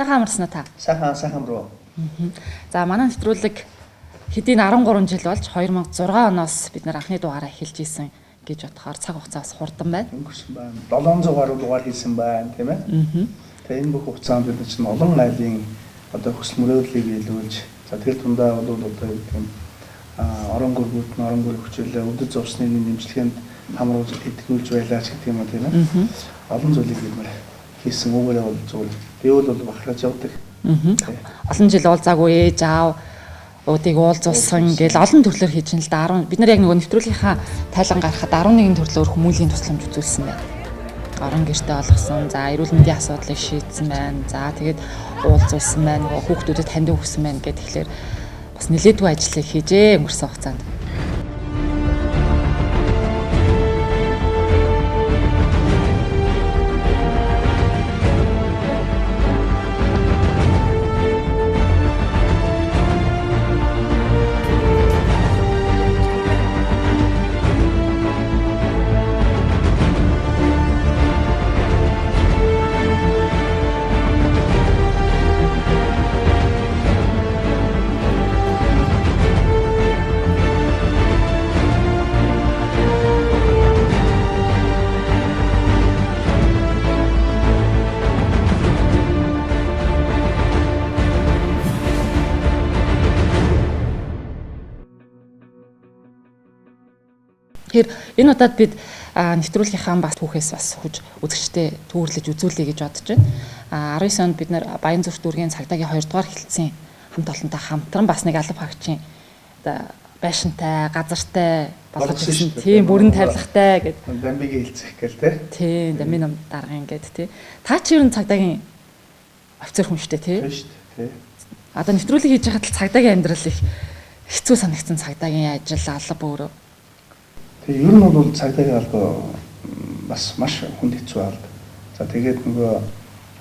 Сайхан амарсан уу та? Сайхан амруу. За манай нэвтрүүлэг хэдийн 13 жил болж 2006 оноос бид нар анхны дугаараа эхэлж исэн гэж бодохоор цаг хугацаа бас хурдан байна. Өнгөрсөн байна. 700 гаруй дугаар хийсэн байна, тийм ээ. Тэгээ энэ бүх хугацаанд бид чинь олон айлын одоо хүсэл мөрөөдлийг биелүүлж, за тэр дундаа бол одоо юу гэх юм орон гүргүүд нь орон гүр хүчлээ, өвдөж зовсны нэмжлэгэнд хамруулж идэвхжүүлж байлаа ч гэдэг юм уу, тийм ээ. Олон зүйлийг бид нар хийсэн үгээрээ бол зүйл. Гэвэл бол бахархаж явдаг. Олон жил уулзаагүй ээж аав уудыг уулзуулсан гэл олон төрлөөр хийж ин л да. 10 бид нар яг нөгөө нэвтрүүлгийнхаа тайлан гаргахад 11 төрлөөр хүмүүлийн тусламж үзүүлсэн байна. Орон гэртээ олгосон, за эрүүл мэндийн асуудлыг шийдсэн байна. За тэгээд уулзуулсан байна, нөгөө хүүхдүүдэд таньдаг өгсөн байна гэх тэгэхээр бас нэлээдгүй ажлыг хийжээ өнгөрсөн хугацаанд. Тэгэхээр энэ удаад бид нэвтрүүлгийнхаа бас түүхээс бас хүж үзэгчтэй түүрлэж үзүүлье гэж бодож байна. 19 онд бид нар Баянзүрх дүүргийн цагдаагийн 2 дугаар хэлтсийн хамт олонтой хамтран бас нэг алба хаагчийн одоо байшинтай, газартай болгож ирсэн. Тийм бүрэн тавилгатай гэд. Дамбигийн хэлцэх гээл те. Тийм, Дамбийн ном даргын гэд тий. Та чи ер нь цагдаагийн офицер хүн шүү дээ тий. Тийм шүү дээ тий. Одоо нэвтрүүлэг хийж байхад л цагдаагийн амьдрал их хэцүү санагдсан, цагдаагийн ажил алба өөрөө. Тэгээ ер нь бол цагдаагийн алба бас маш хүнд хэцүү алба. За тэгээд нөгөө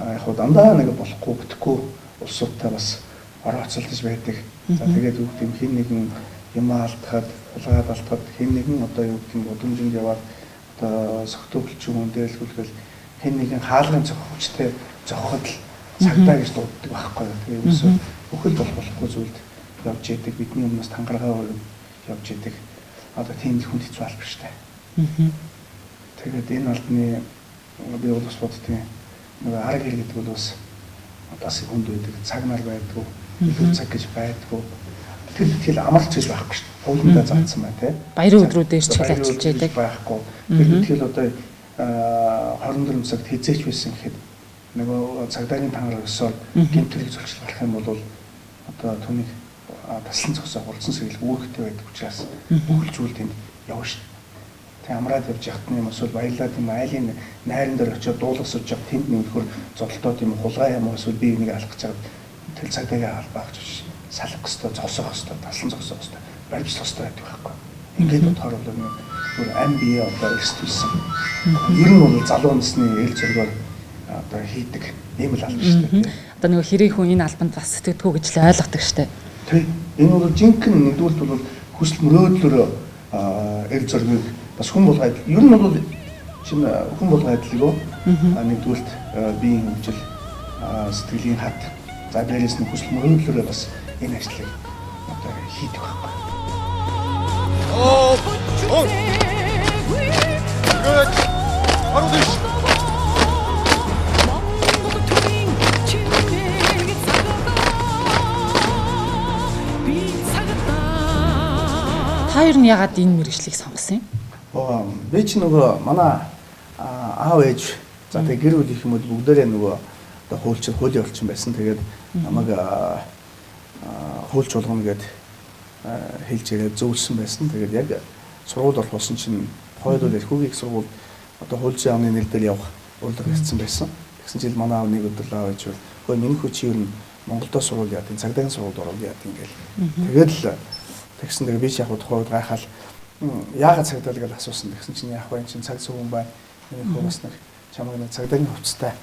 яг хуу дандаа нэг болохгүй бүтэхгүй улсуудтай бас орооцолдож байдаг. За тэгээд юу гэдэг юм хин нэгэн юм алдахад, хулгайд алдахад хин нэгэн одоо юу гэдэг юм гудамжинд яваад одоо согтуу хүлчин хүн дээрлгүүлгээл хин нэгэн хаалгын цохих хүчтэй зохиход л цагдаа гэж дууддаг байхгүй юу. Тэгээ ерөөсөө бүхэл болохгүй зүйлд явж идэг. Бидний өмнөөс тангараа өргөн явж идэг. Одоо тийм л хүнд хэцүү алба шүү дээ. Тэгээд энэ албаны би бол бас боддгийн нөгөө арга хэр гэдэг бол бас бас хүнд байдаг, цаг нар байдгүй, илүү цаг гэж байдгүй. Тэр тэгэл амарч гэж байхгүй шүү дээ. Хуулиндаа заасан байна тий. Баярын өдрүүдээр ч хэл ажиллаж байдаг байхгүй. Тэр тэгэл одоо 24 цагт хизээч байсан гэхэд нөгөө цагдаагийн тангараг өсөөр гэмт хэрэг зөрчил гарах юм бол одоо түүнийг таслан зогсоо хурцсан сэргийлэх үүрэгтэй байдаг учраас бүхэл зүйл тэнд явна шүү дээ. Тэг амраад явж яхад нь юм эсвэл баялаад юм айлын найран дээр очиод дуулах сууж явах тэнд нэмэхөр зодолтоод юм хулгай юм эсвэл бие биенийг алах гэж хаад тэр цагдаагийн албаа гэж салах хэвээр, зогсоох хэвээр, таслан зогсоох хэвээр, баримтлах хэвээр байдаг байхгүй. Ингээд бодохоор бол нэг бүр ам бие одоо эрсдүүлсэн. Ер нь бол залуу насны эл зөргөөр одоо хийдэг ийм л алба шүү дээ. Одоо нөгөө хэрэг хүн энэ албанд бас сэтгэдэггүй гэж л ойлгодог шүү дээ. Тий. Энэ бол жинхэнэ нэгдүгürt бол хүсэл мөрөөдлөөрөө эл зөргийг бас хүн болгоо адил. Ер нь бол чинь хүн болгоо адилгүй. Нэгдүгürt биеийн хөгжил, сэтгэлийн хат. За дээрээс нь хүсэл мөрөөдлөөрөө бас энэ ажлыг одоо хийдэг байхгүй. Та ер нь яагаад энэ мэргэжлийг сонгосон юм? Би ч нөгөө манай аав ээж за тэгээ гэр бүл их юм бол бүгдээрээ нөгөө одоо хуульчин, хуулийн орчин байсан. Тэгээд намайг хуульч болгоно гэд хэлж яриад зөвлөсөн байсан. Тэгээд яг сургууль орох болсон чинь хойд бол эрхүүгийн сургууль одоо хуульчин аавны нэр дээр явах урилга ирсэн байсан. Тэгсэн чинь манай аав нэг өдөр аав ээж бол хөөе миний хүү чи ер нь Монголдо сургууль яа тийм цагдаагийн сургуульд оров яа тийм гэл. Тэгээд л тэгсэн дээр би ч яг тухайд гайхал яагаад цагдаа гэж асуусан. Тэгсэн чинь яг энэ чинь цаг цөөн байна. Миний хүү бас нэг чамайг нэг цагдаагийн хувцастай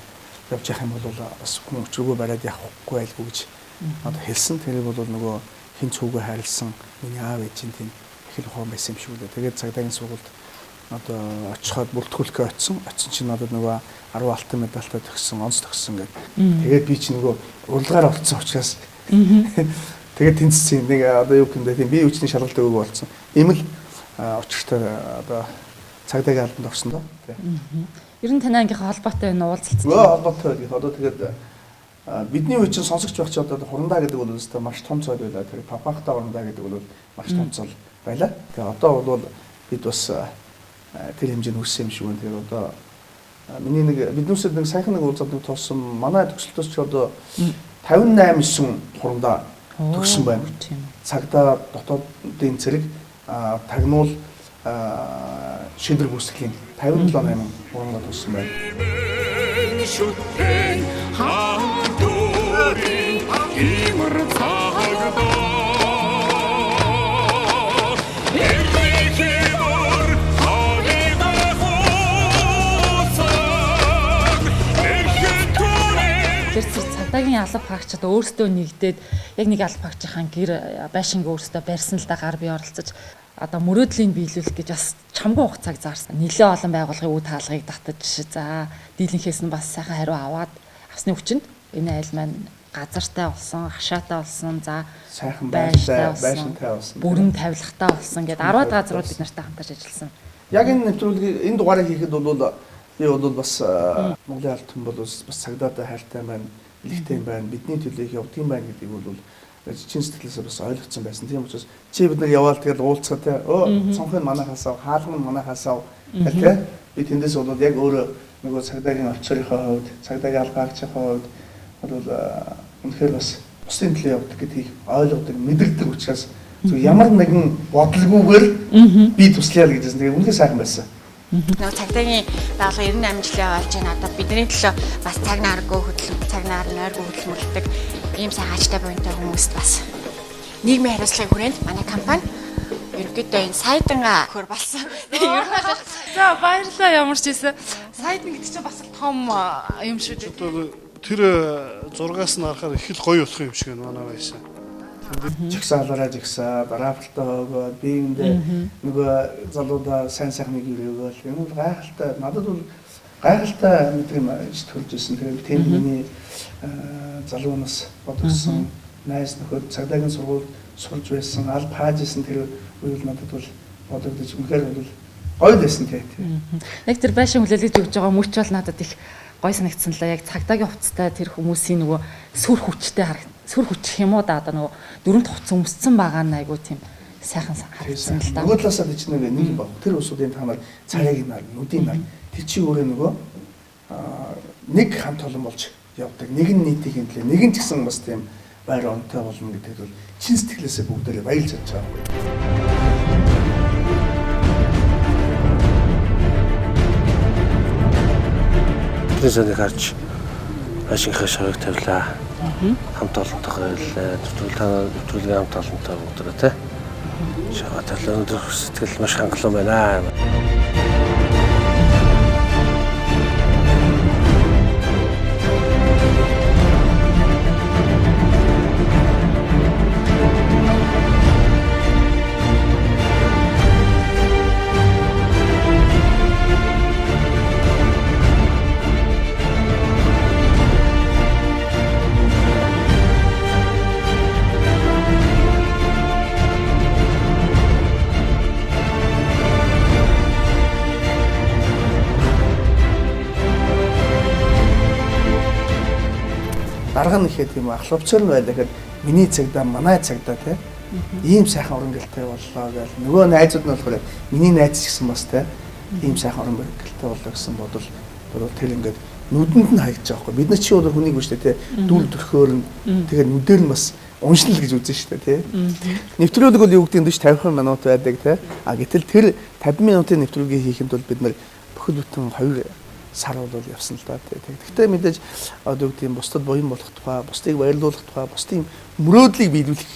явж явах юм бол бас хүн өчрөгөө бариад явахгүй байлгүй гэж одоо хэлсэн. Тэр бол нөгөө хин цүүгөө хайрлсан миний аав ээжийн тийм их л ухаан байсан юм шиг үлээ. Тэгээд цагдаагийн сургуульд одоо очиход бүртгүүлэхээ очисон. Очисон чинь надад нөгөө 10 алтан медальтай төгссөн, онц төгссөн гэдэг. Тэгээд би чинь нөгөө урилгаар олцсон учраас тэгээд тэнцсэн нэг одоо юу гэмдэ тийм бие хүчний шалгалт өгөөг болсон. Ийм л учиртай одоо цагдаагийн албанд орсон доо. Ер нь танай ангийнхаа холбоотой энэ уулзалт. Холбоотой гэх одоо тэгээд бидний үе чинь сонсогч байх чи одоо хурандаа гэдэг бол өстой маш том цол байлаа. Тэр папахта хурандаа гэдэг бол маш том цол байлаа. Тэгээ одоо бол бид бас тэр хэмжээнд хүрсэн юм шиг байна. Тэгэхээр одоо миний нэг биднээсээ нэг сайхан нэг уулзалт нэг тулсан манай төгсөлтөөс чи одоо 58 9 хурандаа төгссөн байна. Цагдаа дотоодын цэрэг тагнуул шийдвэр гүйцэтгэлийн 57 8 хурандаа төгссөн байна. Тэр цагдаагийн алба хаагчид өөрсдөө нэгдээд яг нэг алба хаагчийн гэр байшинг өөрсдөө барьсан л да гар бие оролцож одоо мөрөөдлийн биелүүлэх гэж бас чамгүй хугацааг заарсан. Нэлээд олон байгууллагын үе таалгыг татаж за дийлэнхээс нь бас сайхан хариу аваад авсны хүчинд энэ айл маань газартай болсон, хашаатай болсон, за сайхан байшинтай болсон, бүрэн тавилгатай болсон гэдээ 10 газрууд бид нартай хамтарч ажилласан. Яг энэ нэвтрүүлгийг энэ дугаарыг хийхэд бол би бол бас Монголын алтан бол бас цагдаатай хайртай байна, элэгтэй байна, бидний төлөө их явдаг юм байна гэдгийг бол чин сэтгэлээсээ бас ойлгоцсон байсан. Тийм учраас чи бид нар яваал тэгэл уулзгаа те. Цонхыг манайхаас ав, хаалга нь манайхаас ав гэл те. Би тэндээс бол яг өөрөө нөгөө цагдаагийн офицерынхаа хувьд, цагдаагийн албаагчийн хувьд бол үнэхээр бас бусдын төлөө явдаг гэдгийг ойлгодог, мэдэрдэг учраас зөв ямар нэгэн бодлогүйгээр би туслая л гэжсэн. Тэгээ үнэхээр сайхан байсан. Нөгөө цагдаагийн байгууллага 98 жилийн болж байна. Одоо бидний төлөө бас цаг наргүй хөдөлмөр, цаг нар нойргүй хөдөлмөрлөдөг ийм сайн аажтай буянтай хүмүүст бас нийгмийн хариуцлагын хүрээнд манай компани ерөнхийдөө энэ сайданга хөр болсон. За баярлалаа ямар ч байсан. Сайдан гэдэг чинь бас том юм шүү дээ. Одоо тэр зургаас нь харахаар их л гоё болох юм шиг байна манай байсан. Жагсаалаараа жагсаад, рапортоо хөөгөөд, би эндээ нөгөө залуудаа сайн сайхныг өрөөгөөл. Энэ бол гайхалтай. Надад бол гайхалтай мэдрэмж төрж ирсэн. Тэгээд тэнд миний залуу нас бодогдсон, найз нөхөд цагдаагийн сургуульд сурж байсан, аль пааж исэн тэр үе бол надад бол бодогдож үнэхээр бол гоё байсан тий. Яг тэр байшин хүлээлгэж өгч байгаа мөч бол надад их гоё санагдсан л да. Яг цагдаагийн хувцастай тэр хүмүүсийн нөгөө сүр хүчтэй харагд сүр хүч юм уу да одоо нөгөө дөрөв хувцас өмссөн байгаа нь айгуу тийм сайхан харагдсан л да. Нөгөө талаасаа би чинь нэг юм баг. Тэр усуудын та нар царайг нар, нүдийн нар тэр чи өөрөө нөгөө нэг хамт олон болж явдаг. Нэг нь нийтийн төлөө, нэг нь ч гэсэн бас тийм байр оронтой болно гэдэгт бол чин сэтгэлээсээ бүгдээрээ баярлж чадж байгаа юм. Тэсэнийг харж байшинхаа шавыг тавилаа. Хамт олонтойгоо ирлээ. Нэвтрүүлгийн хамт олонтой бүгдээрээ тий. Шаваа тавилаа. Өнөөдөр сэтгэл маш хангалуун байна. Дарга нь ихэд тийм ахлавцар нь байлаа гэхэд миний цагдаа, манай цагдаа тий ийм сайхан уран гэлтэй боллоо гэл нөгөө найзууд нь болохоор миний найз ч гэсэн бас тий ийм сайхан уран гэлтэй боллоо гэсэн бодол бол тэр ингээд нүдэнд нь хаягдж байгаа байхгүй. Бид нар чи бол хүнийг биш тий дүр төрхөөр нь тэгээд нүдээр нь бас уншина л гэж үзэн шүү дээ тий. Нэвтрүүлэг бол юу гэдэг нь 40 50 минут байдаг тий. А гэтэл тэр 50 минутын нэвтрүүлгийг хийхэд бол бид нар бүхэл бүтэн 2 сар бол явсан л да. Гэхдээ мэдээж одоо юу гэдэг юм бусдад буян болох тухай, бусдыг баярлуулах тухай, бусдын мөрөөдлийг биелүүлэх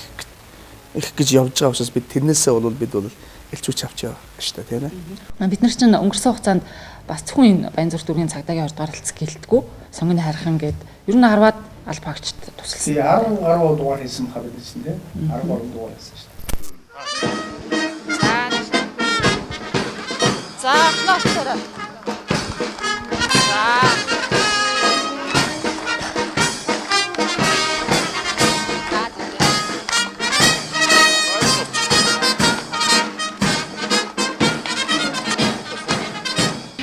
их гэж явж байгаа учраас бид тэрнээсээ бол бид бол элчүүч авч яваа шүү дээ, тийм ээ. Бид нар чинь өнгөрсөн хугацаанд бас зөвхөн энэ Баянзүрх дүүргийн цагдаагийн 2 дугаар хэлцэг гэлтгүү, сонгоны хархан гээд ер нь 10-аад алба хаагчд тусалсан. 10 гаруй дугаар хийсэн хаа бид чинь тийм 13 дугаар хийсэн шүү дээ. За, охноо. За.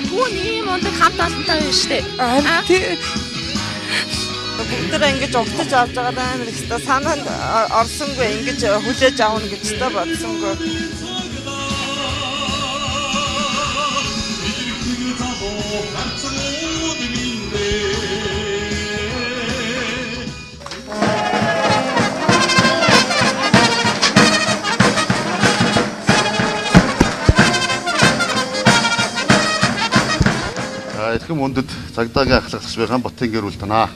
Түүн ийм ундаг хамт олонтой байна шүү дээ. Тий. Бүгдээрээ ингэж угтаж авч байгаа амар их та санаанд орсонгүй ингэж хүлээж авна гэж та бодсонгүй. Эрхэм хүндэт цагдаагийн ахлагч Бяхан Батын гэр бүл танаа.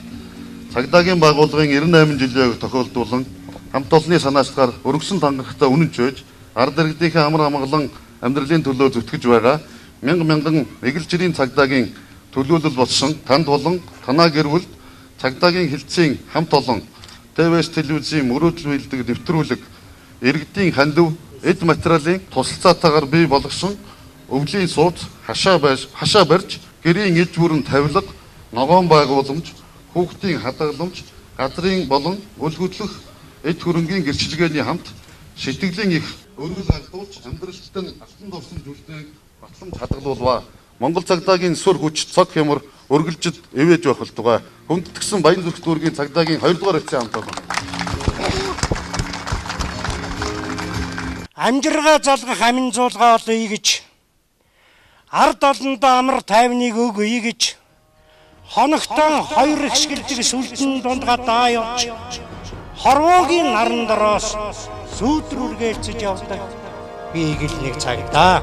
Цагдаагийн байгууллагын 98 жилийн тохиолдуулан хамт олонны санаачлагаар өргөсөн тангарагтай үнэнч байж ард иргэдийнхээ амар амгалан амьдралын төлөө зүтгэж байгаа мянга мянган эгэлжирийн цагдаагийн төлөөлөл болсон танд болон танаа гэр бүлд цагдаагийн хэлтсийн хамт олон ТВС телевизийн мөрөөдөл биелдэг нэвтрүүлэг иргэдийн хандив эд материалын тусалцаатайгаар бий болгосон өвлийн сууц хашаа барьж гэрийн иж бүрэн тавилга, ногоон байгууламж, хүүхдийн хадгаламж, газрын болон үл хөдлөх эд хөрөнгийн гэрчилгээний хамт сэтгэлийн их өргөл алдуулж амьдралд нь алтан дурсан зүйлтэй батламж хадгалуулваа. Монгол цагдаагийн сүр хүч цог хямар өргөлжид ивэж байх болтугай. Хүндэтгэсэн Баян-Зүрх дүүргийн цагдаагийн 2 дугаар эцсийн хамт олон. Амжиргаа залгах амин зуулгаа олъё гэж, ард олондоо амар тайвныг өгье гэж, хоногтон хоёр ихшгэлдэг сүлдэн дунд гадаа явж, хорвоогийн наран дороос сүйд рүүргэлцэж явдаг би гэл нэг цагдаа.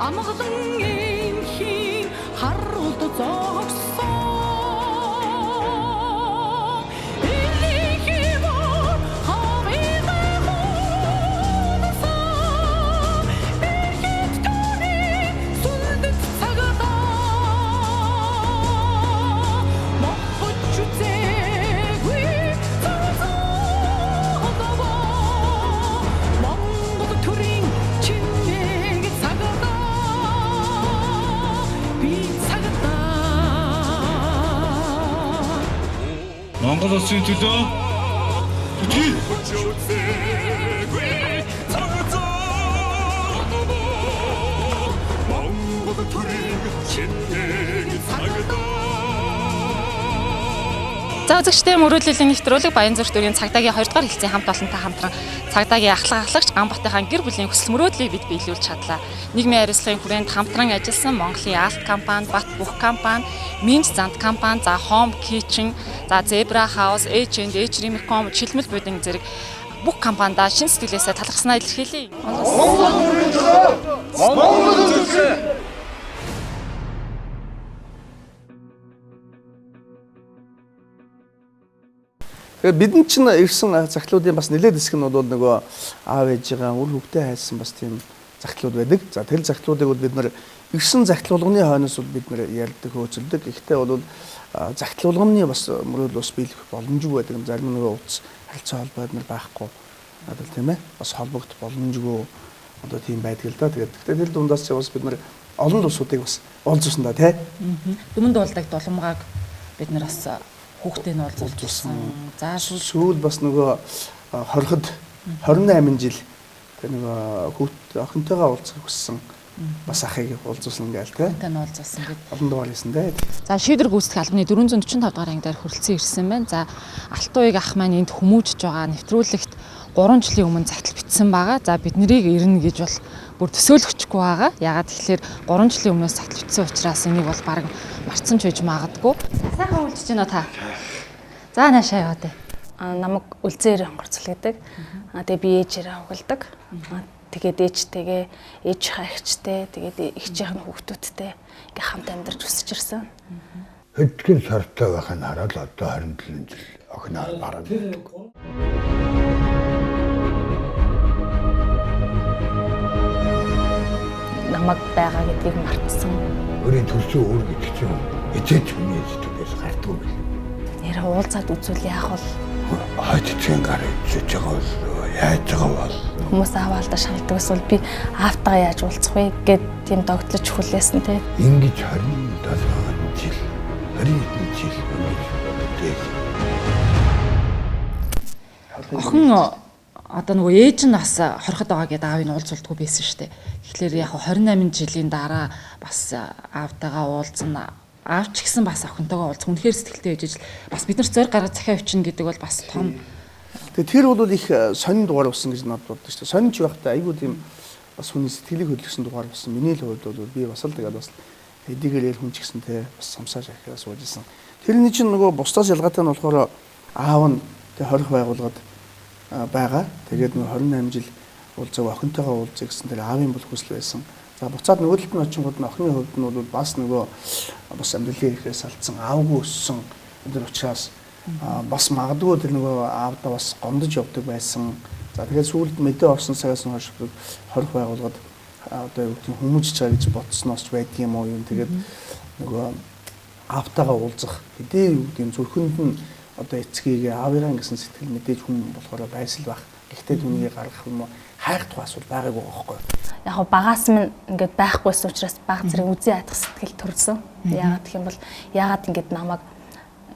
Амгалан энхийн харуулд зогссон. Элхийн мөр хавьд хунсан. Дэлхийд төрийн сүлдэт цагдаа. Мохож үзээгүй зогсоо. Монгол төрийн чинээг цагдаа. Монгол улсын төлөө зүтгэе. Монгол төрийн чинээг цагдаа. За үзэгчдээ мөрөөдлийн нэвтрүүлэг Баян-Зүрх дүүргийн цагдаагийн 2 дугаар хэлтсийн хамт олонтой хамтран цагдаагийн ахлах ахлагч Ганбатын гэр бүлийн хүсэл мөрөөдлийг бид биелүүлж чадлаа. Нийгмийн хариуцлагын хүрээнд хамтран ажилласан Монголын Алт компани, Бат бүх компани, Минж Занд компани, за Home Kitchen, за Zebra House, H&H Remcom, Чилмэл буйдан зэрэг бүх компанида шин сэтгэлээсээ талархснаа илэрхийлье. Монгол төрийн төлөө Монгол зүтгэе. Тэгэхээр бидэнд чинь ирсэн захидлуудын бас нэлээд хэсэг нь бол нөгөө аав ээжигээ үр хөвгтэй хайсан бас тийм захидлууд байдаг. За тэр захидлуудыг бол бид нар ирсэн захидал болгоны хойноос бол бид нар ярьдаг, хөөцөлдөг. Гэхдээ бол захидал болгоны бас мөрөөдөл бас биелэх боломжгүй байдаг. Зарим нөгөө утас харилцаа холбоо нар байхгүй. Одоо тийм бас холбогдох боломжгүй одоо тийм байдаг л да. Тэгээд гэхдээ тэр дундаас ч бас бид нар олон улсуудыг бас уулзсан да тий. Дүмэнд уулдаг дулмгааг бид нар бас хүүхдээ нь уулзуулсан. За сүүл бас нөгөө хорход 28 жил тэр нөгөө хүүхд охинтойгоо уулзах хүссэн бас ахыг уулзуулсан гээл тэ. Охинтой нь уулзуулсан гэд. Олон дугаар хийсэн дээ. За шийдвэр гүйцэтгэх албаны 445 дугаар анги дээр хүрэлцэн ирсэн байна. За Алтан уяг ах маань энд хүмүүжж байгаа нэвтрүүлэгт 3 жилийн өмнө захидал бичсэн байгаа. За бид нарыг ирнэ гэж бол бүр төсөөлөгчгүй байгаа. Ягаад тэгэхээр 3 жилийн өмнөөс захидал бичсэн учраас энийг бол баг марцсан ч байж магадгүй. Сайхан үлдэж байна та. За наашаа яваа дээ. Намайг Үлзээр онгорцол гэдэг. Тэгээ би ээжээрээ угалдаг. Тэгээд ээжтэйгээ ээжийнхээ эгчтэй, тэгээд эгчийнх нь хүүхдүүдтэй ингээ хамт амьдарч өсөж ирсэн. Хэдхэн сартай байхыг хараад одоо 27 жил охиноо бараад. намайг байгаа гэдгийг мартсан. Өөрийн төрсөн өөр гэдэг чинь эзэж хүний сэтгэлээс гардгүй бил. Нэр уулзаад үзвэл яах вэ? Хойд эцгийн гар эзэж байгаа бол яаж байгаа бол хүмүүс аавалдаа шаналдаг эсвэл би аавтайгаа яаж уулзах вэ гэд тийм догтлож хүлээсэн те. Ингэж 27 жил 20 жил ингэж боддог. Охин одоо нөгөө ээж нь бас хорход байгаа гэдээ аавыг нь уулзуулдаггүй байсан шүү дээ. Тэгэхээр яг 28 жилийн дараа бас аавтайгаа уулзна. Аав ч гэсэн бас охинтойгоо уулзах үнэхээр сэтгэлтэй байж ижил бас бид нар зориг гаргаж захиа авчина гэдэг бол бас том. Тэгээ тэр бол их сонин дугаар болсон гэж надад боддог шүү дээ. Сонинч байхдаа айгүй тийм бас хүний сэтгэлийг хөдөлгөсөн дугаар болсон. Миний л хувьд бол би бас л тэгээд бас хэдийгээр эл хүн ч гэсэн те бас самсааж ахиа сууж исэн. Тэрний чинь нөгөө бусдаас ялгаатай нь болохоор аав нь тэг хорих байгууллагад байгаа. Тэгээд нөгөө 28 жил уулзаг охинтойгоо уулзъя гэсэн тэр аавын бол хүсэл байсан. За буцаад нөгөө талд нь очингууд нь охины хувьд нь бол бас нөгөө бас амьдралын ихээс алдсан аавгүй өссөн энэ учраас бас магадгүй тэр нөгөө аавдаа бас гомдож явдаг байсан. За тэгээд сүүлд мэдээ орсон цагаас нь хойш хорих байгууллагад одоо юу гэдэг хүмүүжж байгаа гэж бодсноос ч байдаг юм уу юм. Тэгээд нөгөө аавтайгаа уулзах хэдий юу гэдэг зүрхэнд нь одоо эцгийг аавыгаа гэсэн сэтгэл мэдээж хүн болохоор байсан л байх. Гэхдээ түүнийг гаргах юм уу хайх тухай асуудал байгаагүй байхгүй. Яг го багаас минь ингээд байхгүйсэн учраас баг зэрэг үзий ядах сэтгэл төрсөн. Яагаад гэх юм бол яагаад ингээд намайг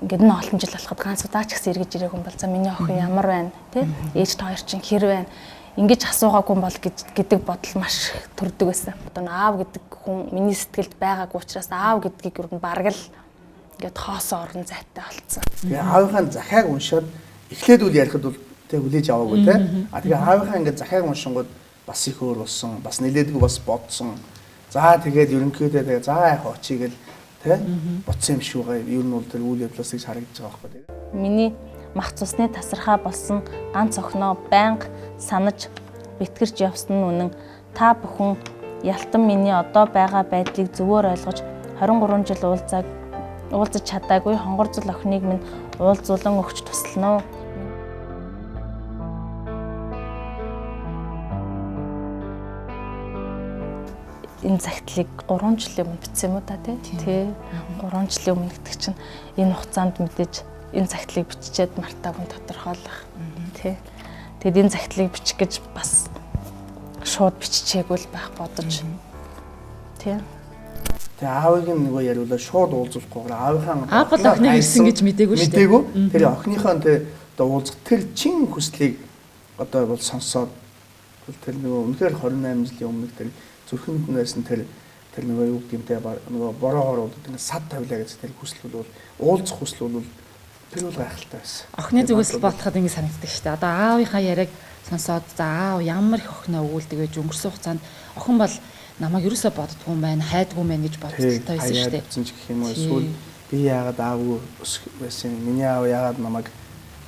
ингээд энэ олон жил болоход ганц удаа ч гэсэн эргэж ирээгүй юм бол за миний охин ямар байна те ээж та хоёр чинь хэр байна ингэж асуугаагүй юм бол гэдэг бодол маш төрдөг байсан. Одоо аав гэдэг хүн миний сэтгэлд байгаагүй учраас аав гэдгийг ер нь бараг л ингээд хоосон орон зайтай болцсон. Тэгээ аавынхаа захиаг уншаад эхлээд үл ярихад бол тэг хүлээж аваагүй те. А тэгээ аавынхаа ингээд захиаг уншингууд бас их өөр болсон. Бас нилээдгүй бас бодсон. За тэгээд ерөнхийдөө тэгээ за яах очие гэл тэ ботсон юм шиг байгаа. Ер нь бол тэр үйл явдлаас их харагдаж байгаа байхгүй. Миний мах цусны тасархаа болсон ганц охиноо байнга санаж бэтгэрч явсан нь үнэн. Та бүхэн ялтан миний одоо байгаа байдлыг зөвөр ойлгож 23 жил уулзаж чадаагүй хонгор зул охиныг минь уулзуулан өгч туслана уу? Энэ загтлыг 3 жилийн өмнө бичсэн юм уу та тий? Тий. 3 жилийн өмнө гэдэг чинь энэ хугацаанд мэдээж энэ загтлыг биччихэд мартаагүй тодорхойлох тий. Тэгэд энэ загтлыг бичих гэж бас шууд биччихээгүй л байх бодож тий. Тэгээ аавыг нь нөгөө яриулаа шууд уулзуулахгүйгээр аавынхаа аав бол охиныг ирсэн гэж мдээгүй шүү дээ. Мдээгүй. Тэр охиныхоо тэ одоо уулзах тэр чин хүслийг одоо бол сонсоод тэр нөгөө үнэхээр 28 жилийн өмнөх тэр зүрхэнд нь байсан тэр нөгөө юу гэдэг юм те нөгөө бороо хорууд ингэ сад тавилаа гэж тэр хүсэл бол уулзах хүсэл бол тэр бол гайхалтай байсан. Охины зүгээс л бодоход ингэ санагддаг шүү дээ. Одоо аавынхаа яриаг сонсоод за аав ямар их охиноо өгүүлдэг гэж өнгөрсөн хугацаанд охин бол намайг ерөөсөө боддгоо юм байна, хайдгүй юм байна гэж бодолтой байсан шүү дээ. Тэгсэн ч гэх юм уу эсвэл би яагаад аавгүй өсөх байсан юм? Миний аав яагаад намайг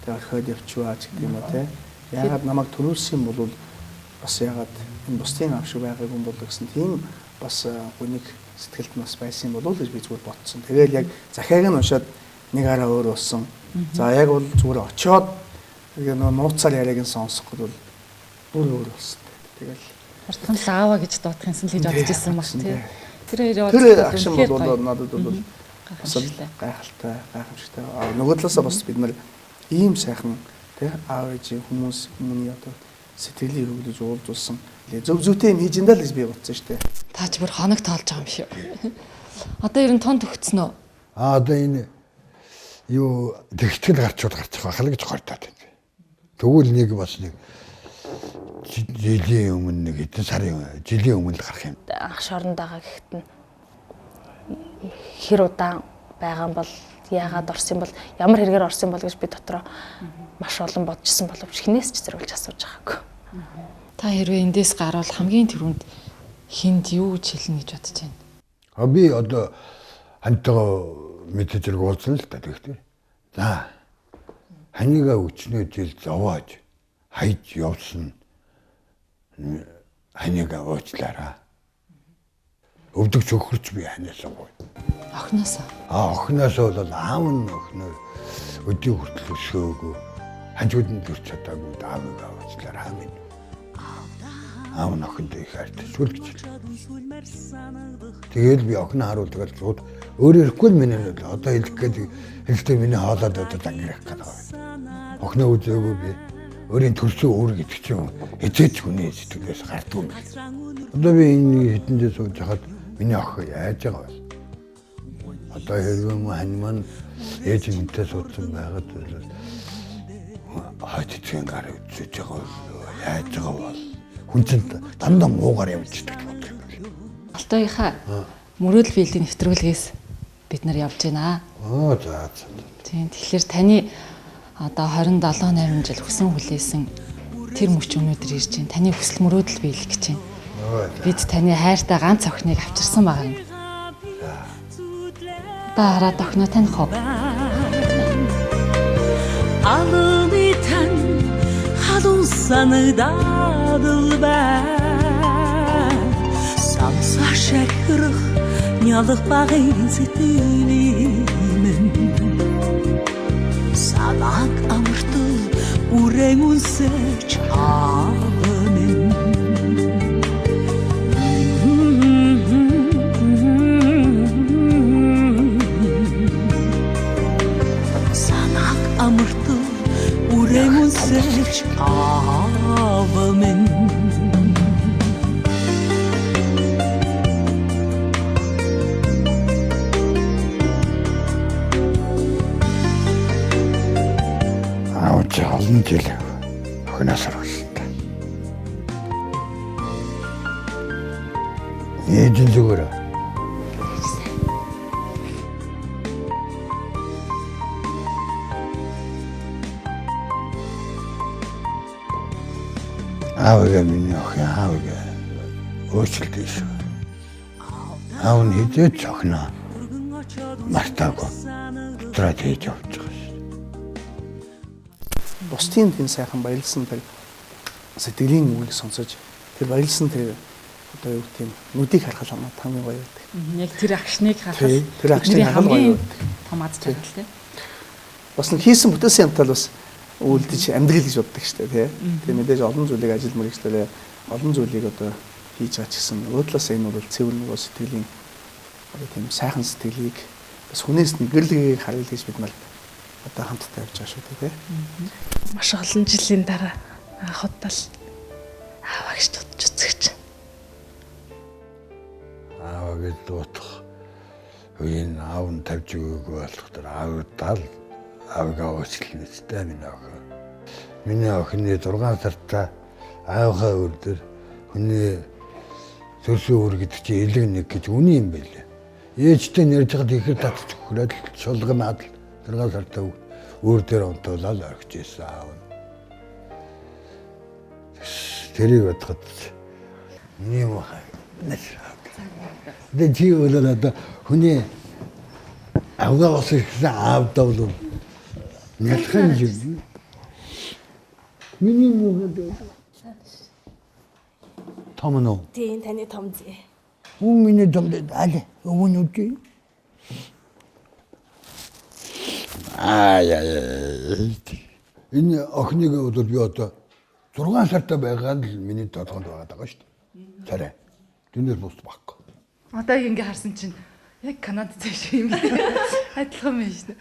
тэг орхиод явчихваа ч гэдэг юм уу те. Яагаад намайг төрүүлсэн юм бол бас яагаад энэ бусдын аав шиг байгаагүй юм бол гэсэн тийм бас гүнийг сэтгэлд нь бас байсан юм болов уу гэж би зүгээр бодсон. Тэгэл яг захиаг нь уншаад нэг араа өөр болсон. За яг бол зүгээр очиод тэгээ нөгөө нууцаар яриаг нь сонсохгүй бол бүр өөр болсон. Тэгэл хурдхан л аава гэж дуудах юмсан л гэж бодож ирсэн баг тий. Тэр хоёрын тэр агшин бол надад бол бас гайхалтай, гайхамшигтай. Нөгөө талаасаа бас бид нар ийм сайхан тий аав ээжийн хүмүүс хүмүүний одоо сэтгэлийг хөглөж уулзуулсан. Зөв зүйтэй юм хийж энэ л гэж би бодсон шүү дээ. Та ч бүр хоног тоолж байгаа юм шиг. Одоо ер нь тон төгцсөн үү? Аа одоо энэ юу тэгтгэл гарчууд гарчих байх л гэж гордоод байна. Тэгвэл нэг бас нэг жилийн өмнө нэг хэдэн сарын жилийн өмнө л гарах юм. Анх шоронд байгаа гэхэд нь хэр удаан байгаа юм бол яагаад орсон юм бол ямар хэрэгээр орсон юм бол гэж би дотроо маш олон бодчихсон боловч хинээс ч зориулж асууж байгаагүй. Та хэрвээ эндээс гарвал хамгийн түрүүнд хүнд юу гэж хэлнэ гэж бодож байна? А би одоо хантайгаа мэдээж хэрэг уулзна л та тэгтээ. За ханига өчнөө жил зовоож хайж явсан ханига уучлаарай. Өвдөг цөхөрч би ханиасаа гоё. Охиноосоо. А охиноосоо бол аав нь охиноо өдий хүртэл өсгөөгүй. Хажууд нь төрч чадаагүй аавыгаа уучлаарай минь. Аав нь охиндоо их хайртай шүү л гэж. Тэгэл би охин харуулдаг л шууд өөр ирэхгүй л миний нөл одоо хэлэх гээд хэлэхдээ миний хоолойд одоо зангирах гэдэг байна. Охиноо үзээгүй би өөрийн төрсөн өөр гэдэг чинь хизээч хүний сэтгэлээс гардгүй юм. Одоо би энэ хэдэн жил сууж хахад миний охин яаж байгаа вэ? Одоо хэрвээ мөн хань маань ээж минтэй суудсан байгаад бол хойд эцгийн гар үзэж байгаа бол яаж байгаа бол хүн чинь дандаа муугаар явж идэг бодлоо юм байна. Алтайгийнхаа мөрөөдөл биелийн нэвтрүүлгээс бид нар явж байна. Аа за за. Тийм, тэгэхээр таны одоо 27 8 жил хүсэн хүлээсэн тэр мөч өнөөдөр ирж байна. Таны хүсэл мөрөөдөл биелэх гэж байна. Бид таны хайртай ганц охиныг авчирсан байгаа юм. Одоо хараад охиноо таних уу? Alın iten halun sanıdadıl ben Sansa şehrih nялық бағын сэтгэлимэн Санааг амартал үрэн үнсэж аав минь Санааг амартал үрэн үнсэж аав минь Аав чи олон жил охиноос орсон та. Ээж нь зүгээр. Аавыгаа миний охин аавыгаа уучлалт шүү. Аав нь хэзээ ч охиноо мартаагүй. Дотроо хийж явж байгаа шүү. Бусдын тийм сайхан баярлсан тэр сэтгэлийн үгийг сонсож тэр баярлсан тэр одоо юу гэх юм нүдийг харахад хамаа хамгийн гоё байдаг. Яг тэр агшныг харахад тэр агшныг харахад гоё байдаг. Том аз жаргал тий. Бас нэг хийсэн бүтээсэн юмтай л бас үлдэж амьдрал гэж боддог шүү дээ тий. Тэгээ мэдээж олон зүйлийг ажил мэргэжлээрээ олон зүйлийг одоо хийж байгаа ч гэсэн нөгөө талаас энэ бол цэвэр нөгөө сэтгэлийн одоо тийм сайхан сэтгэлийг бас хүнээс нэг гэрлэгийг харъя гэж бид нар одоо хамтдаа явж байгаа шүү дээ тий. Маш олон жилийн дараа анх удаа л ааваа гэж дуудаж үзэж. Ааваа гэж дуудах үеийн аав нь тавьж өгөөгүй болох тэр аав дал аавыгаа уучлах ёстой миний охин. Миний охины 6 сартаа аавынхаа өр дээр хүний төрсөн өр гэдэг чинь элэг нэг гэж үний юм байлээ. Ээжтэй нэрж хад ихэр татчих хөрөөд шулганаад 6 сартаа өөр дээр унтуулаад орхиж ирсэн аав нь. Тэрийг бодоход миний юм хаа. Тэгээ чи бол одоо хүний авгаа ус ихсэн аавдаа бол нялхан юм. Миний муу том нөө. Тийм, таны том зээ. Хүн миний том аль өвөн үгүй. Аа яа. Энэ охиныг бол би одоо 6 сартай байгаа л миний толгойд байгаа даа шүү дээ. Царай. Тэрнээс бус баггүй. Одоо яг ингээ харсан чинь яг Канад зай шиг юм. Адилхан юм шүү дээ.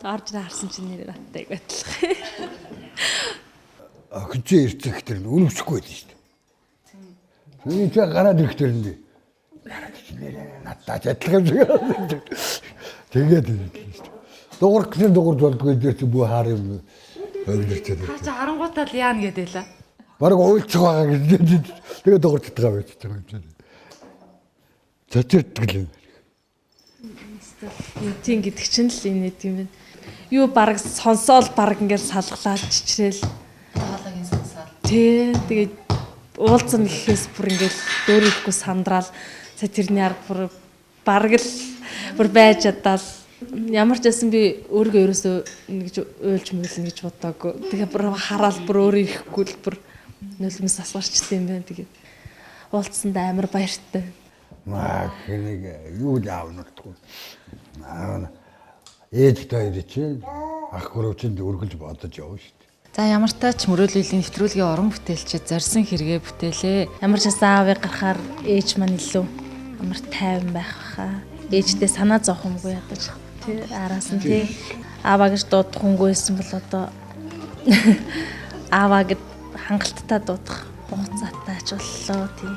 Орж ирээ харсан чинь нэр надтай яг адилхан. Охин чи ирцэх тэр үнэмшихгүй байсан шүү дээ. Миний чи гараад ирэх тэр нь гараад нэр надтай адилхан юм шиг. Тэгээд шүү дээ. Дугур гэсэн дугур болдгоо дээр чи бүх хаар юм хөргөрчээд. Чи харангуйтаа л яана гэдэг лээ. Бараг уйлчих байгаа гэж. Тэгээд дугур чадгаа байж байгаа юм чинь. Цочирддаг юм. Тийм гэдэг чинь л энэ юм байна. Юу бараг сонсоол бараг ингээл салглаад чичрээл. Хоолойг нь сонсоол. Тий, тэгээд уулзсан гэхээс бүр ингээл дөөр ихгүй сандраал сая тэрний арга бүр бараг л бүр байж чадаал. Ямар ч байсан би өөрийгөө ерөөсөө ингэж уйлж мөглөнө гэж бодоагүй. Тэгээ бүр хараал бүр өөрөө ирэхгүй л бүр нулимс асгарчтай юм байна. Тэгээд уулзсандаа амар баяртай. Маа хэнийг юу л аавнардгүй. Аав ээж хоёр чинь ах гүрв чинь үргэлж бодож явна шүү дээ. За ямар тач мөрөөллийн нэвтрүүлгийн уран бүтээлчид зорьсон хэрэгээ бүтээлээ. Ямар ч байсан аавыг гарахаар ээж маань илүү амар тайван байх хаа. Ээжтэй санаа зовх юмгүй ядаж тий араас нь тий ааваа гэж дуудах хүнгүй байсан бол одоо ааваа гэд хангалттай дуудах хугацаатай ч боллоо тий.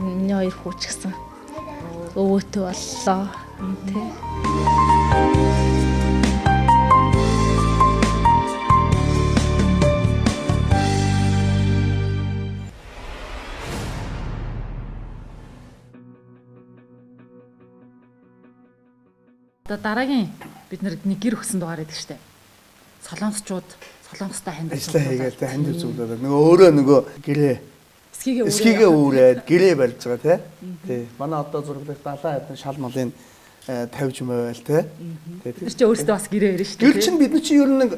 Миний хоёр хүү ч гэсэн өвөөтэй боллоо тий. Одоо дараагийн бид нэг гэр өгсөн дугаар байдаг штэ. Солонгосчууд Солонгостой ханд ажиллаа хийгээл тэ ханд үзүүлээд нөгөө өөрөө нөгөө гэрээ эсхигээ үүрээд гэрээ барьж байгаа тий. Тий. Манай одоо зураглах 70 хэдэн шал малын тавьж мовайл тий. Тий. Тэр чинь өөрөөсөө бас гэрээ ярина штэ. Гэр чинь бид нар чинь ер нь нэг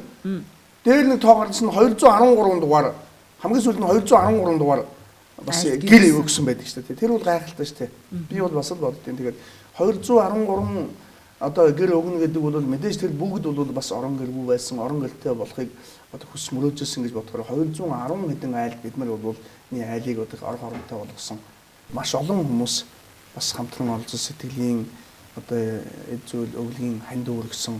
дээр нэг тоо гарсан 213 дугаар хамгийн сүүлд нь 213 дугаар бас гэр өгсөн байдаг штэ тий. Тэр бол гайхалтай штэ. Би бол бас л боддtiin. Тэгээд 213 одоо гэр өгнө гэдэг бол мэдээж тэр бүгд бол бас орон гэргүй байсан, орон гэртэй болохыг одоо хүс мөрөөдсөн гэж бодохоор 210 хэдэн айл бид нар бол энэ айлыг одоо орох оронтой болгосон. Маш олон хүмүүс бас хамтран оролцсон сэтгэлийн одоо эд зүйл өвлгийн ханд өргөсөн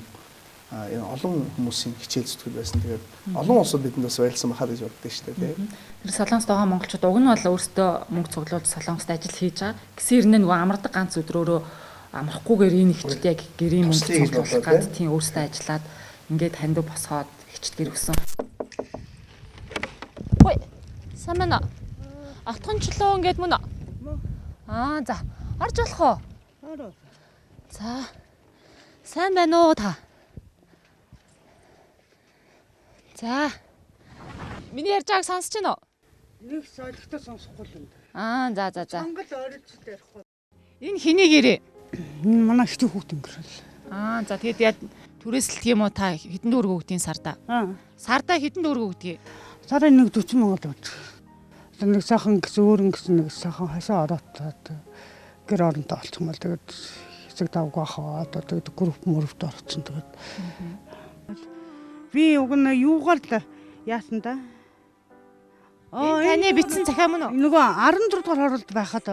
энэ олон хүмүүсийн хичээл зүтгэл байсан. Тэгээд олон улсууд бидэнд бас баярлсан бахаа гэж боддог шүү дээ, тийм. Тэр Солонгост байгаа монголчууд уг нь бол өөрсдөө мөнгө цуглуулж Солонгост ажил хийж байгаа. Гэсэн хэрнээ нөгөө амардаг ганц өдрөөрөө амрахгүйгээр энэ ихчд яг гэрийн мөнгө цуглуулах гад тийм өөрсдөө ажиллаад ингээд хандив босгоод ихчд гэр өгсөн. Ой, сайн байна уу? Автгончлоо ингээд мөн үү? Аа за, орж болох уу? Ороо. За. Сайн байна уу та? За. Миний ярьж байгааг сонсож байна уу? Нэг солигтой сонсохгүй л юм. Аа за за за. Сонгол ойролцоо ярихгүй. Энэ хэний гэрээ? Манай хитүү хүүхдэн гэрэл. Аа за тэгээд яа түрээсэлт юм уу та хэдэн төгрөг өгдгийг сарда? Сарда хэдэн төгрөг өгдгийг? Сарын нэг 40 мянга өгдөг. Одоо нэг сайхан гэсэн өөр гэсэн нэг сайхан хашаа ороотоод гэр оронтой олчихмал тэгээд хэсэг давгүй хаа одоо тэгээд групп мөрөвт орцсон тэгээд. Би уг нь юугаар л яасан да? Энэ таны бичсэн захиа мөн үү? Нөгөө 14 дугаар хороолд байхад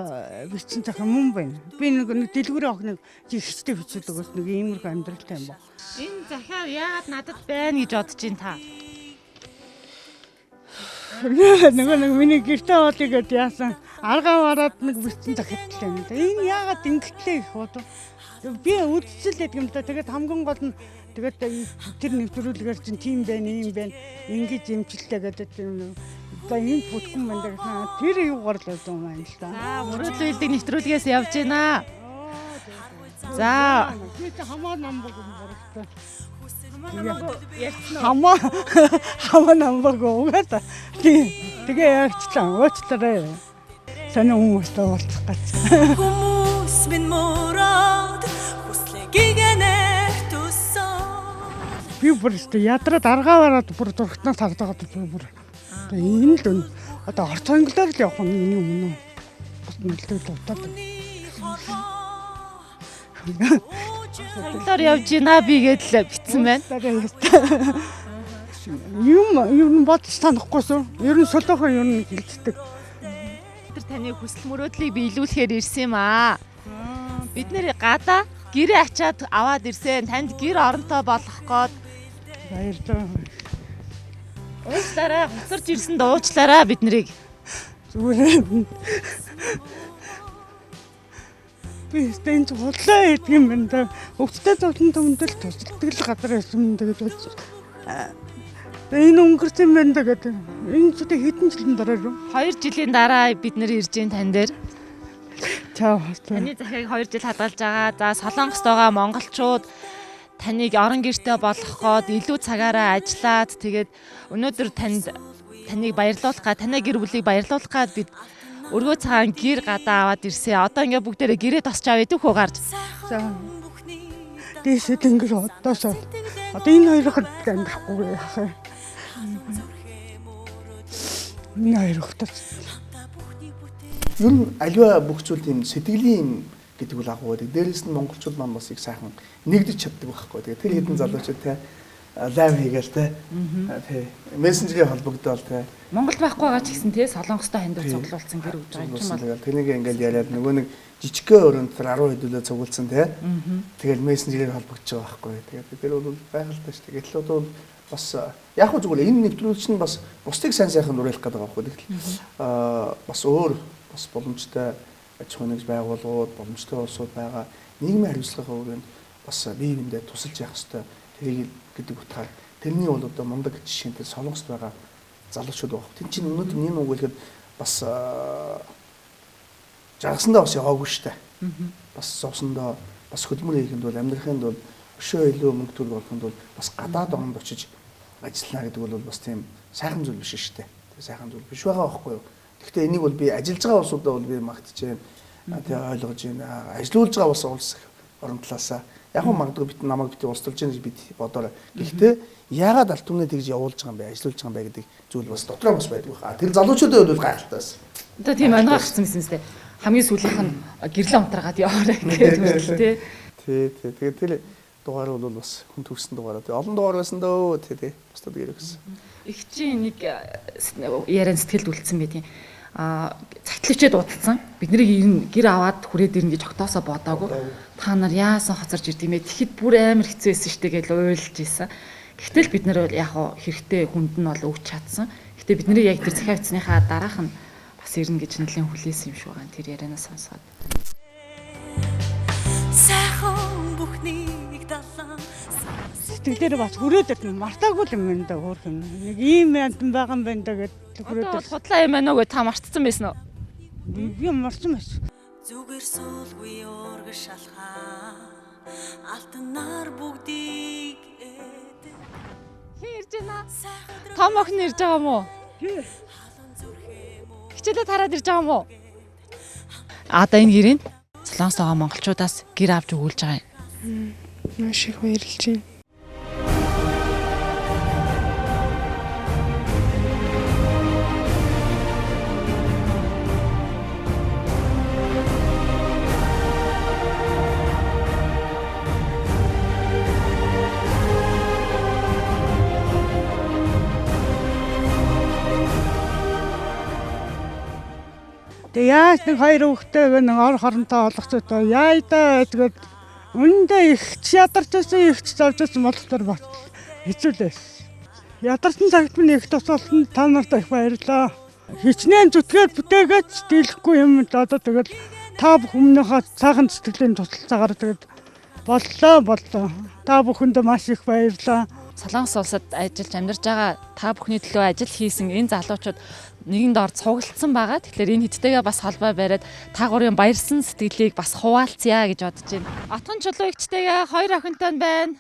бичсэн захиа мөн байна. Би нэг дэлгүүрийн охиныг жигчтэй бичүүлдэг бас нэг иймэрхүү амьдралтай юм байна. Энэ захиа яагаад надад байна гэж бодож байна та? Нөгөө нэг миний гэртээ болъё гэд яасан. Аргаа бараад нэг бичсэн захиатай юм да. Энэ яагаад ингэтлээ их бодов. Би үдцэл гэдэг юм да. Тэгээд хамгийн гол нь тэгээд тэр нэвтрүүлгээр чинь тийм байна, ийм байна, ингэж эмчлээ гэдэг юм. За энэ бүтгэн байна гэсэн тэр юугаар л байсан юм байна л да. За мөрөөдлийн нэвтрүүлгээс явж байна. За би чи хамаа намбаг юм боролтой. Хамаа хамаа намбаг угаата. Тэгээ ярьчлаа. Уучлаарай. Сонио хүмүүстэй уулзах гэж. Хүмүүс минь мөрөөд хүслээ гигэнээр төсөө. Би бүр өстө ядраад аргаа бараад бүр зургатнаас хардаг би бүр. Энэ л үн. Одоо орц англиар л явах нь энэ юм уу? Бас нэлээд удаад. Англиар явж гинэ би гэдэл битсэн байна. Юм бодож санахгүйсэн. Ер нь солиохон ер нь хилддэг. Тэр таны хүсэл мөрөөдлийг биелүүлэхээр ирсэн юм аа. Бид нэр гадаа гэрээ ачаад аваад ирсэн. Танд гэр оронтой болгох гээд баярлалаа. Уучлаарай, хоцорч ирсэн дуучлаарай бид нарыг. Зүгээр би энэ худлаа гэдэг юм байна да. Өвчтэй зовлон төмөндөл тусалдаг л газар байсан гэж бодож. Энэ өнгөрсөн байна да гэдэг. Энэ ч хэдэн жилийн дараа юу? 2 жилийн дараа бид нэр ирж гин тань дээр. Чао. Таны захиаг 2 жил хадгалж байгаа. За Солонгост байгаа монголчууд таныг орон гэртэй болгох гээд илүү цагаараа ажиллаад тэгээд өнөөдөр танд таныг баярлуулах га танай гэр бүлийг баярлуулах гээд бид өргөө цагаан гэр гадаа аваад ирсэн. Одоо ингээ бүгдээрээ гэрээ тосч авъя дөхөө гарч. За. Дээшээ тэнгэр одоос одоо энэ хоёроор амьдрахгүй яах вэ? Энэ хоёр хотод. Ер нь аливаа бүх зүйл тийм сэтгэлийн гэдэг бол агуу байдаг. Дээрээс нь монголчууд маань бас их сайхан нэгдэж чаддаг байхгүй. Тэгээ тэр хэдэн залуучууд те Live хийгээл те. Тий. Мессенжерээр холбогдоол те. Монголд байхгүй байгаа ч гэсэн те Солонгостой хандив цуглуулсан гэр өгж байгаа юм чинь бол. Тэрнийг ингээл яриад нөгөө нэг жижигхэн өрөөнд тэр 10 хэдүүлээ цуглуулсан те. Тэгэл мессенжерээр холбогдож байгаа байхгүй. Тэгээд тэр бол гайхалтай шүү дээ. Гэтэл одоо бас яг хөө зүгээр энэ нэвтрүүлэг чинь бас бусдыг сайн сайхан уриалах гэдэг байгаа байхгүй. Тэгэл бас өөр бас боломжтой аж ахуйн нэгж байгууллагууд, боломжтой улсууд байгаа нийгмийн хариуцлагын өрөөнд бас бие биендээ тусалж явах хэрэгтэй. Тэрийг гэдэг утгаар тэрний бол одоо мундаг жишээнтэй Солонгост байгаа залуучууд байгаа. Тин чинь өнөөдөр нэг үг хэлэхэд бас жаргасандаа бас яваагүй шүү дээ. Бас зовсондоо бас хөдөлмөр хийхэд бол амьдрахын тулд өшөө илүү мөнгө төгрөг олохын тулд бас гадаад оронд очиж ажиллана гэдэг бол бас тийм сайхан зүйл биш шүү дээ. Тэр сайхан зүйл биш байгаа байхгүй юу? Гэхдээ энийг бол би ажиллаж байгаа улсуудаа бол би магтаж байна. Тэгээ ойлгож байна. Ажиллуулж байгаа бас улс орон талаасаа яг нь магадгүй бид намайг бит улсталж байна гэж бид бодоорой. Гэхдээ яагаад алт түмнээ тэгж явуулж байгаа юм бэ? Ажиллуулж байгаа юм бэ гэдэг зүйл бас дотроо бас байдаг баха. Тэр залуучуудын хувьд бол гайхалтай байсан. Одоо тийм онгоо гарсан байсан юм. Хамгийн сүүлийнх нь гэрлэн унтраагаад яваарай гэдэг хүртэл тий. Тий, тий. Тэгээд тэр дугаар бол бас хүн төрсэн дугаараа. Тий, олон дугаар байсан дөө. Тий, тий. Бусдад гэр өгсөн. Их чинь нэг яриан сэтгэлд үлдсэн байдгийн. Цагтлавчээд удалсан. Бид нарыг гэр аваад хүрээд ирнэ гэж огтоосоо бодоагүй. Та нар яасан хоцорж ирд юм бэ? Тэгэхэд бүр амар хэцүү байсан шүү дээ гэж уйлж исэн. Гэтэл бид нар яг хэрэгтэй хүнд нь бол өгч чадсан. Гэтэ бид нарыг яг тэр захиа бичсэнийхаа дараах нь бас ирнэ гэж нэлийн хүлээсэн юм шиг байгаа. Тэр ярианаа сонсоод. Сайхан бүхнийг далан сэтгэлээр бас хүрээд ирнэ. Мартаагүй юм байна да хөөх юм. Нэг ийм амтан байгаа юм байна да гэд хүрээд ирсэн. Худлаа юм байна уу гэж та мартсан байсан уу? Би мартсан байсан. Зүгээр суулгүй ургаш алхаа. Алтанаар бүгдийг эд. Хин ирж байна? Том охин ирж байгаа юм уу? Хичээлээ тараад ирж байгаа юм уу? Одоо энэ гэрээнд Солонгос байгаа монголчуудаас гэр авч өгүүлж байгаа юм. Маш их баярлж байна. Тэгээ яаж нэг хоёр хүүхдтэйгээ нэг ор хоронтой олгоцтой яа даа тэгээд үнэндээ их ч ядарч байсан их ч зовж байсан болохоор бас хэцүү л байсан. Ядарсан цагт минь их тусалсан та нарт их баярлалаа. Хичнээн зүтгээд бүтээгээч дийлэхгүй юм л одоо тэгэл та бүхнийхээ сайхан сэтгэлийн тусалцаагаар тэгээд боллоо. Та бүхэнд маш их баярлалаа. Солонгос улсад ажиллаж амьдарч байгаа та бүхний төлөө ажил хийсэн энэ залуучууд нэгэн доор цуглдсан байгаа. Тэгэхээр энэ хэдтэйгээ бас холбоо бариад та гурийн баярсан сэтгэлийг бас хуваалцъя гэж бодож байна. Отгон чулуу эгчтэйгээ хоёр охинтой байна.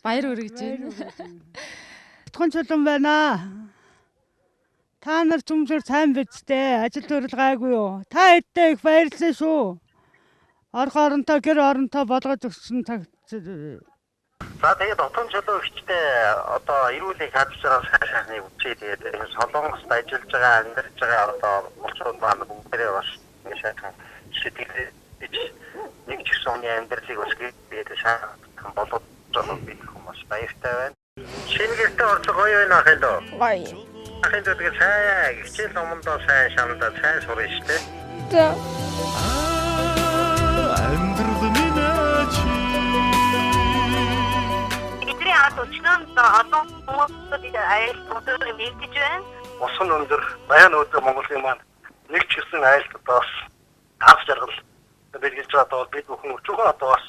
Баяр хүргэж байна. Отгон чулуун байна. Та нар зүмсэр сайн биз дээ. Ажил төрөл гайгүй юу? Та хэдтэй их баярлалаа шүү. Орх оронтой гэр оронтой болгож өгсөн цаг. За тэгээд отон чулуу эгчтэй одоо эрүүл их хадгалж байгаа сайхныг үчээ тэгээд энэ Солонгост ажиллаж байгаа амьдарч байгаа одоо монголчууд маань бүгдээрээ бас ингэ сайхан сэтгэлж нэг ч гэсэн хүний амьдралыг бас тэгээд сайхан болгож байгаа бид хүн бас баяртай байна. Шинэ гэртээ орсон гоё байна ахын дөө. Гоё. Ахын дөө тэгээд сайн хичээл номондоо сайн шамдаа сайн сурна шүү дээ. За. Амьдрал минь чи Бидний ард өчнөө олон хүмүүсүүд айлт өдөр мэдэж байна. Усан өндөр баян өдөр Монголын маань нэг ч гэсэн айлт одоо бас аз жаргал бэлгэлж байгаа бол бид бүхэн өчүүхэн одоо бас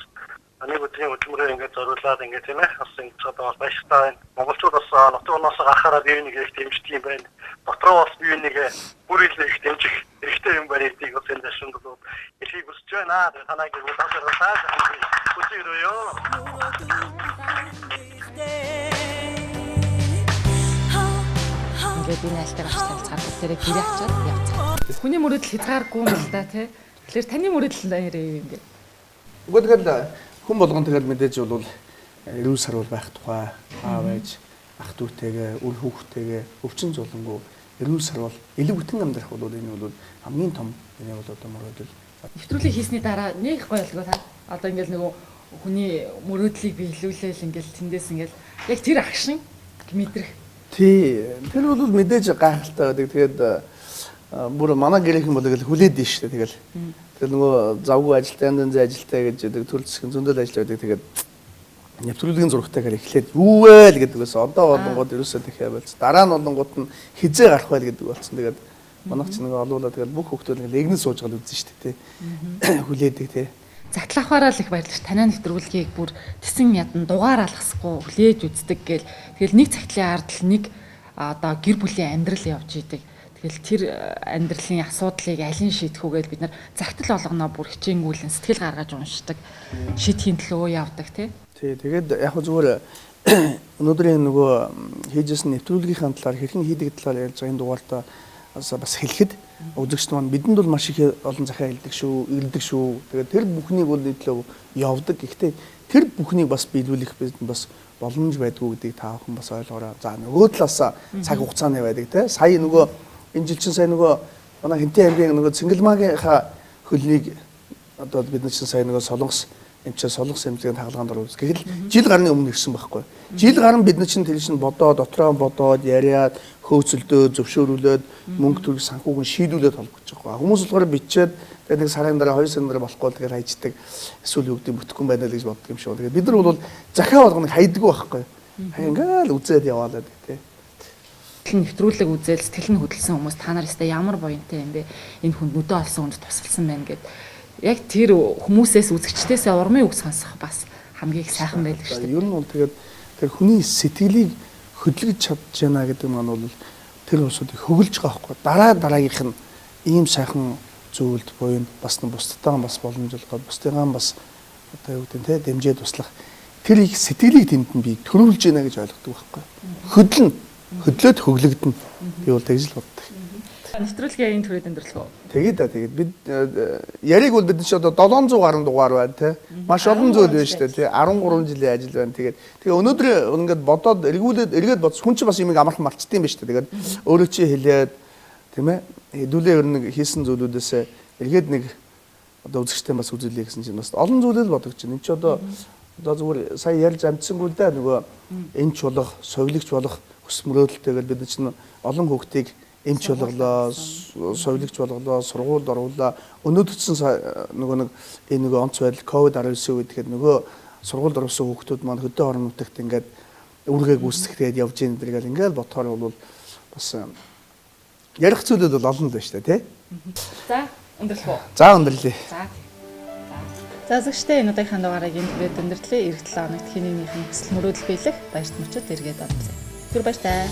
нэг өдрийн хөдөлмөрөөр ингээд зориулаад ингээд тийм бас ингэж байгаа бол баяртай байна. Монголчууд бас нутгийн орноос гарахаараа бие биенийг их дэмждэг юм байна. Дотроо бас бие биенийг бүр илүү их дэмжих хэрэгтэй юм байна гэдгийг бас энэ дашинд бол хэлхийг хүсэж байна. Тэгээ танаа гэр бүл аз жаргалтай хүсэж өрөөё. Ингээд энэ айлтайг авч танилцахаар бүгдээрээ гэрээ авчаад явцгаа. Хүний мөрөөдөл хязгааргүй юм л да тий. Тэгэхээр таны мөрөөдөл нэрээ юу юм бэ? Үгүй тэгэл хүн болгон тэгэл мэдээж бол эрүүл саруул байх тухай аав ээж ах дүүтэйгээ үр хүүхдтэйгээ өвчин зулангуу эрүүл саруул элэг бүтэн амьдрах бол энэ бол хамгийн том энэ бол одоо мөрөөдөл. Нэвтрүүлэг хийсний дараа нэг гоё болгоо та. Одоо ингээл нөгөө хүний мөрөөдлийг биелүүлээл ингээл тэндээс ингээл Яг тэр агшин мэдрэх. Тий. Тэр бол мэдээж гайхалтай байдаг. Тэгээд бүр манай гэрийнхэн бол ингээл хүлээд нь шүү дээ. Тэгэл. Тэгэл нөгөө завгүй ажилтай, янз янзын ажилтай гэж гэдэг төр зэсгэн зөндөл ажил байдаг. Тэгээд нэвтрүүлгийн зурагтай гэхээр эхлээд юу вэ л гэдэг байсан. Одоо болонгууд ерөөсөө тэхээ болсон. Дараа нь болонгууд нь хизээ гарах байл гэдэг болсон. Тэгээд манайх ч нөгөө олуулаад тэгэл бүх хүмүүс ингээл эгнэн сууж гал үзсэн шүү дээ. Тий. Хүлээдэг тий. Загтлахаараа л их баярлаж танай нэвтрүүлгийг бүр тесэн ядан дугаар алгасахгүй хүлээж үздэг гээл. Тэгэл нэг цагтлын ард л нэг одоо гэр бүлийн амьдрал явж идэг. Тэгэл тэр амьдралын асуудлыг алин шийдэх үү гэж бид нар загтал болгоноо бүр хичээнгүүлэн сэтгэл гаргаж уншдаг. Шийдэхийн төлөө явдаг тий. Тий, тэгээд яг зүгээр өнөөдрийн нөгөө хийжсэн нэвтрүүлгийнхаа талаар хэрхэн хийдэг талаар ярьж байгаа энэ дугаартаа бас хэлэхэд үзэгчд маань бидэнд бол маш их олон захиа хэлдэг шүү, ирдэг шүү. Тэгээд тэр бүхнийг бол нийтлөө явдаг. Гэхдээ тэр бүхнийг бас биелүүлэх бидэнд бас боломж байдгүй гэдгийг та бүхэн бас ойлгоорой. За нөгөө талаас цаг хугацааны байдаг те. Сая нөгөө энэ жил чинь сая нөгөө манай Хинтээ аймгийн нөгөө Цэнгэлмаагийнхаа хөлнийг одоо бид нар чинь сая нөгөө Солонгос эмчээ Солонгос эмнэлгийн хагалгаанд оруулсан. Гэтэл жил гарны өмнө ирсэн байхгүй. Жил гарan бид нар чинь тэр чинь бодоод, дотроо бодоод, яриад, хөөцөлдөө, зөвшөөрүүлээд мөнгө төгрөг санхүүгэн шийдүүлээд холбогдож байгаа. Хүмүүс болохоор бичээд тэгээд нэг сарын дараа, 2 сарын дараа болохгүй л тэгэл хайждаг. Эсвэл юу гэдэг бүтэхгүй байна л гэж боддог юм шиг. Тэгээд бид нар бол захиа болгоныг хайдаггүй байхгүй. Ингээл үзээд яваалаа тий. Нэвтрүүлэг үзэл сэтгэл нь хөдөлсөн хүмүүс та нар өстэй ямар буянтай юм бэ? Энэ хүнд нүдэ олсон хүнд тусалсан байна гэд. Яг тэр хүмүүсээс үзэгчдээсээ урмын үг сонсох бас хамгийн их сайхан байдаг шүү дээ. Ер нь бол тэгээд тэр хүний сэтгэлийг хөдөлгөж чадж байна гэдэг маань бол тэр улсуудыг хөглөж байгаа байхгүй. Дараа дараагийнх нь ийм сайхан зүйлд буян бас нь бусдтайгаа бас боломж олгоод бусдыгаа бас одоо юу гэдэг нь те дэмжиж туслах тэр их сэтгэлийг тэнд нь би төрүүлж байна гэж ойлгодог байхгүй. Хөдлөн хөдлөөд хөглөгдөн. Би бол тэгж л боддог. Нэвтрүүлгээ энэ түрээд өндөрлөх үү? Тэгээд да тэгээд бид яриг бол бид чи одоо 700 гаруй дугаар байна те. Маш олон зүйл байна шүү дээ те. 13 жилийн ажил байна. Тэгээд тэгээ өнөөдөр ингээд бодоод эргүүлээд эргээд бодсон хүн чи бас юмыг амархан мартчихсан юм байна шүү дээ. Тэгээд өөрөө чи хэлээд тийм ээ хэдүүлээ ер нь хийсэн зүйлүүдээс эргээд нэг одоо үзэгчтэй бас үзүүлье гэсэн чинь бас олон зүйлэл бодогч чинь. Энд чи одоо зүгээр сая ярьж амжсангүй л да нөгөө эмч болох, совилогч болох хүс мөрөөдөлтэйгээр бид чинь олон хүүхдийг эмч болголоо, совилогч болголоо, сургуульд оруулаа. Өнөөдөр чинь нөгөө нэг энэ нөгөө онц байдал COVID-19 үед тэгэхээр нөгөө сургуульд оруулсан хүүхдүүд маань хөдөө орон нутагт ингээд үүргээ гүйцэтгэхэд явж ийн зэрэг ингээл бодохоор бол бас ярих зүйлүүд бол олон л байна шүү дээ тий. За өндөрлөх үү? За өндөрлөе. За. За үзэгчдээ энэ удаагийн дугаарыг энэ түрээд өндөрлөө. Эх 7 хоногт хин нэгнийх нь хүсэл мөрөөдөл биелэх баярт мөчөд эргээд оролцъё. Түр баяртай.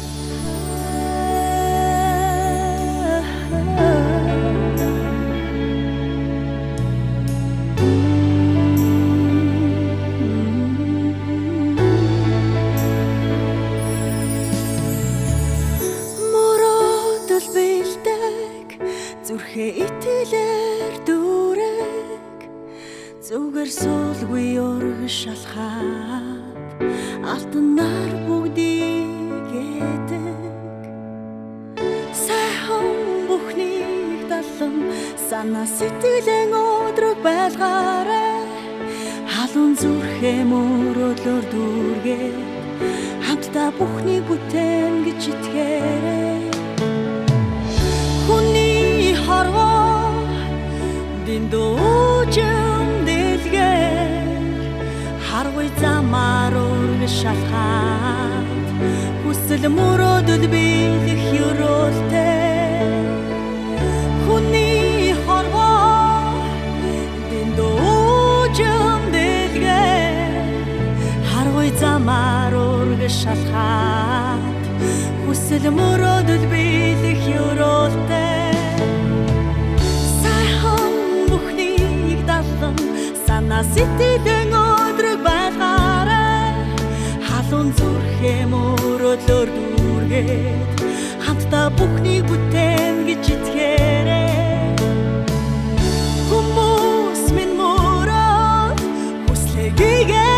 Мөрөөдөл бэлдэг зүрхээ итгэлээр дүүрэг зүгээр суулгүй урагш шалхаад алтанаар бүгдийг эдэг сайхан бүхнийг далан санаа сэтгэлэн өдрөг байлгаарай халуун зүрхээ мөрөөдлөөр дүүргээд хамтдаа бүхнийг бүтээн гэж итгээрэй. Хүний хорвоо дэндүүжим дэлгэр харвай замаар үргэлж шалхаад хүсэл мөрөөдөл биелэх ёроолтой. Хүний хорвоо дэндүүжим дэлгэр харвай замаар үргэлж шалхаад хүсэл мөрөөдөл биелэх ёроолтой. Сайхан бүхнийг далан санаа сэтгэлэн өдрөг байлгаарай халуун зүрхээ мөрөөдлөөр дүүргээд хамтдаа бүхнийг бүтээн гэж итгээрэй. Хүмүүс минь мөрөөд хүслээ гээгээд